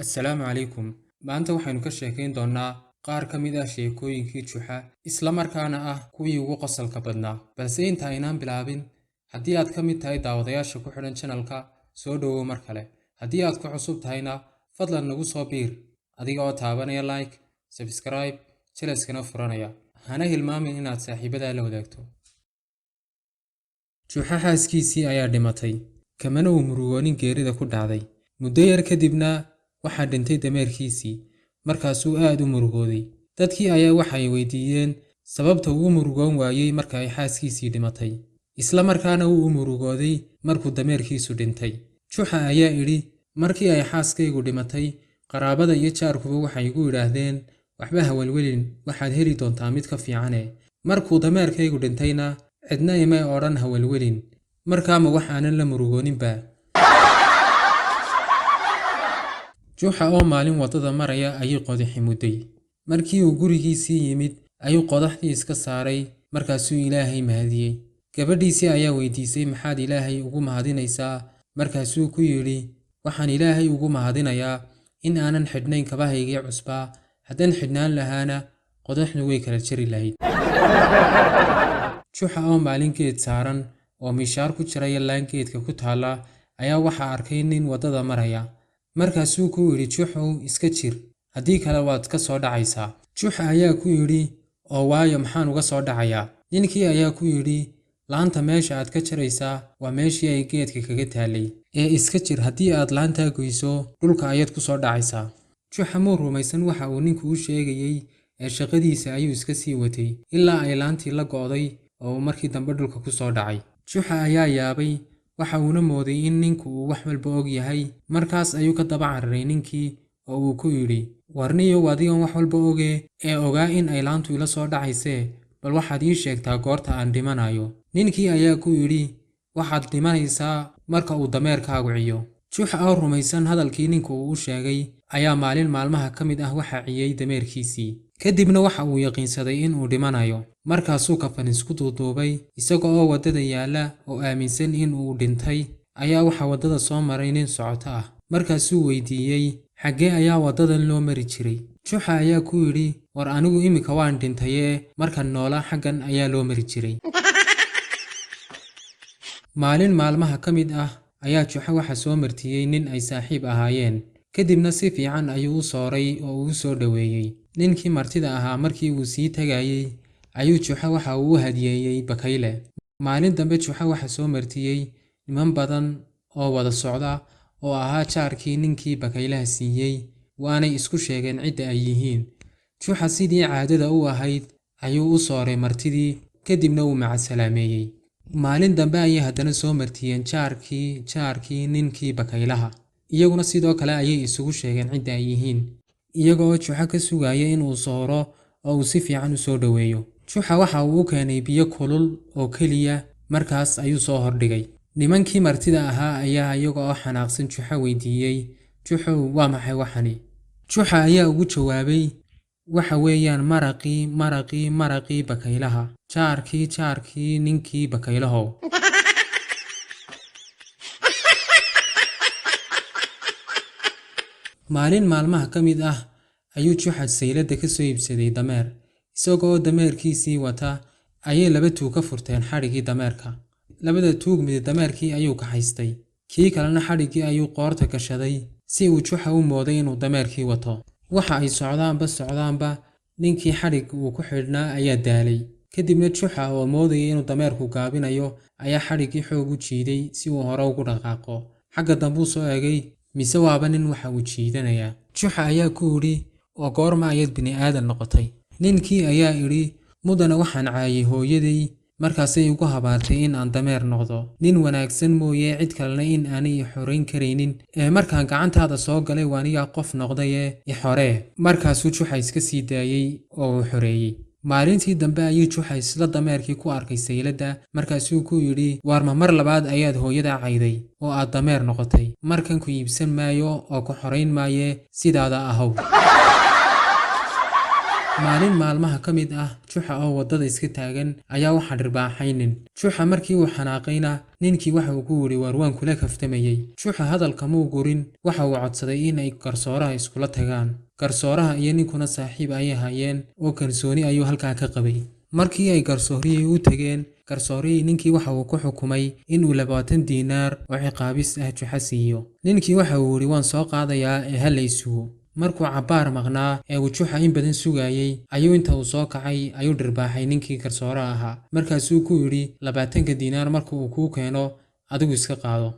Assalaamu calaykum. Maanta waxaynu ka sheekayn doonnaa qaar ka mid ah sheekooyinkii Juxa, isla markaana ah kuwii ugu qosolka badnaa. Balse inta aynaan bilaabin, haddii aad ka mid tahay daawadayaasha ku xidhan channelka, soo dhowow mar kale. Haddii aad ku cusub tahayna, fadlan nagu soo biir adiga oo taabanaya like, subscribe, jalaskana furanaya. Hana hilmaamin inaad saaxiibadaa la wadaagto. Juxa xaaskiisii ayaa dhimatay, kamana uu murugoonin geerida ku dhacday. Muddo yar kadibna waxaa dhintay dameerkiisii, markaasuu aad u murugooday. Dadkii ayaa waxay weydiiyeen sababta uu u murugoon waayey marka ay xaaskiisii dhimatay, isla markaana uu u murugooday markuu dameerkiisu dhintay. Juxa ayaa idhi, markii ay xaaskaygu dhimatay, qaraabada iyo jaarkuba waxay igu yidhaahdeen, waxba ha welwelin, waxaad heli doontaa mid ka fiicane. Markuu dameerkaygu dhintayna, cidna imay odhan ha welwelin, markaama wax aanan la murugooninba. Juxa oo maalin waddada maraya ayay qodaxi mudday. Markii uu gurigiisii yimid ayuu qodaxdii iska saaray, markaasuu Ilaahay mahadiyey. Gabadhiisii ayaa weydiisay, maxaad Ilaahay ugu mahadinaysaa? Markaasuu ku yidhi, waxaan Ilaahay ugu mahadinayaa in aanan xidhnayn kabahaygii cusbaa, haddaan xidhnaan lahaana qodaxdu way kala jari lahayd. Juxa oo maalin geed saaran oo miishaar ku jiraya laan geedka ku taalla ayaa waxaa arkay nin waddada maraya. Markaasuu ku yidhi, Juxow iska jir, haddii kale waad ka soo dhacaysaa. Juxa ayaa ku yidhi, oo waayo maxaan uga soo dhacayaa? Ninkii ayaa ku yidhi, laanta meesha aad ka jaraysaa waa meeshii ay geedka kaga taallay, ee iska jir, haddii aad laantaa goyso dhulka ayaad ku soo dhacaysaa. Juxa muu rumaysan waxa uu ninku u sheegayey, ee shaqadiisa ayuu iska sii watay ilaa ay laantii la go'day oo uu markii dambe dhulka ku soo dhacay. Juxa ayaa yaabay, waxa uuna mooday in ninku uu wax walba og yahay. Markaas ayuu ka daba cararay ninkii oo uu ku yidhi, warniyow adigan wax walba oge ee ogaa in ay laantu ila soo dhacaysee, bal waxaad ii sheegtaa goorta aan dhimanayo. Ninkii ayaa ku yidhi, waxaad dhimanaysaa marka uu dameerkaagu ciyo. Juxa oo rumaysan hadalkii ninku uu u sheegay ayaa maalin maalmaha ka mid ah waxa ciyey dameerkiisii. Kadibna waxa uu yaqiinsaday in uu dhimanayo. Markaasuu kafan isku duuduubay, isaga oo waddada yaalla oo aaminsan in uu dhintay ayaa waxa waddada soo maray nin socoto ah. Markaasuu weydiiyey, xaggee ayaa waddadan loo mari jiray? Juxa ayaa ku yidhi, war anigu iminka waan dhintayee, markaan noolaa xaggan ayaa loo mari jiray. Maalin maalmaha ka mid ah ayaa Juxa waxa soo martiyey nin ay saaxiib ahaayeen. Kadibna si fiican ayuu u sooray oo uu u soo dhoweeyey. Ninkii martida ahaa markii uu sii tagayey ayuu Juxa waxa uu u hadiyeeyey bakayle. Maalin dambe Juxa waxa soo martiyey niman badan oo wada socda oo ahaa jaarkii ninkii bakaylaha siiyey, waanay isku sheegeen cidda ay yihiin. Juxa sidii caadada u ahayd ayuu u sooray martidii, kadibna wuu macasalaameeyey. Maalin dambe ayay haddana soo martiyeen jaarkii ninkii bakaylaha. Iyaguna sidoo kale ayay isugu sheegeen cidda ay yihiin, iyaga oo Juxa ka sugaya in uu sooro oo uu si fiican u soo dhoweeyo. Juxa waxa uu u keenay biyo kulul oo keliya, markaas ayuu soo hordhigay. Nimankii martida ahaa ayaa iyaga oo xanaaqsan Juxa weydiiyey, Juxow waa maxay waxani? Juxa ayaa ugu jawaabay, waxa weeyaan maraqii maraqii maraqii bakaylaha, jaarkii jaarkii ninkii bakaylahow. Maalin maalmaha ka mid ah ayuu Juxa sayladda ka soo iibsaday dameer. Isaga oo dameerkiisii wata ayay laba tuug ka furteen xadhiggii dameerka. Labada tuug mid dameerkii ayuu kaxaystay, kii kalena xadhiggii ayuu qoorta gashaday si uu Juxa u mooday inuu dameerkii wato. Waxa ay socdaanba ninkii xadhigga uu ku xidhnaa ayaa daalay. Kadibna Juxa oo moodaya inuu dameerku gaabinayo ayaa xadhiggii xoog u jiiday si uu hore ugu dhaqaaqo. Xagga dambuu soo eegay, mise waaba nin waxa uu jiidanayaa. Juxa ayaa ku yidhi, oo goorma ayaad bini'aadan noqotay? Ninkii ayaa idhi, mudana waxaan caayay hooyaday, markaasay igu habaartay in aan dameer noqdo. Nin wanaagsan mooye cid kalena in aanay i xorayn karaynin, ee markaan gacantaada soo galay waanigaa qof noqdaye i xoree. Markaasuu Juxa iska sii daayey oo uu xoreeyey. Maalintii dambe ayuu Juxa isla dameerkii ku arkay sayladda, markaasuu ku yidhi, waarma mar labaad ayaad hooyadaa cayday oo aad dameer noqotay? Markan ku iibsan maayo oo ku xorayn maaye, sidaada ahow. Maalin maalmaha ka mid ah, Juxa oo waddada iska taagan ayaa waxaa dhirbaaxay nin. Juxa markii uu xanaaqayna, ninkii waxa uu ku yidhi, "Waar, waan kula kaftamayey." Juxa hadalka muu gurin, waxa uu codsaday in ay garsooraha iskula tagaan. Garsooraha iyo ninkuna saaxiib ayay ahaayeen oo kalsooni ayuu halkaa ka qabay. Markii ay garsoorihii u tageen, garsoorihii ninkii waxa uu ku xukumay inuu 20 diinaar oo ciqaabis ah Juxa siiyo. Ninkii waxa uu yidhi, "Waan soo qaadayaa ee ha la isugo." Markuu cabbaar maqnaa ee uu Juxa in badan sugayey, ayuu inta uu soo kacay ayuu dhirbaaxay ninkii garsooraha ahaa, markaasuu ku yidhi, "20-ka diinaar marka uu kuu keeno adigu iska qaado."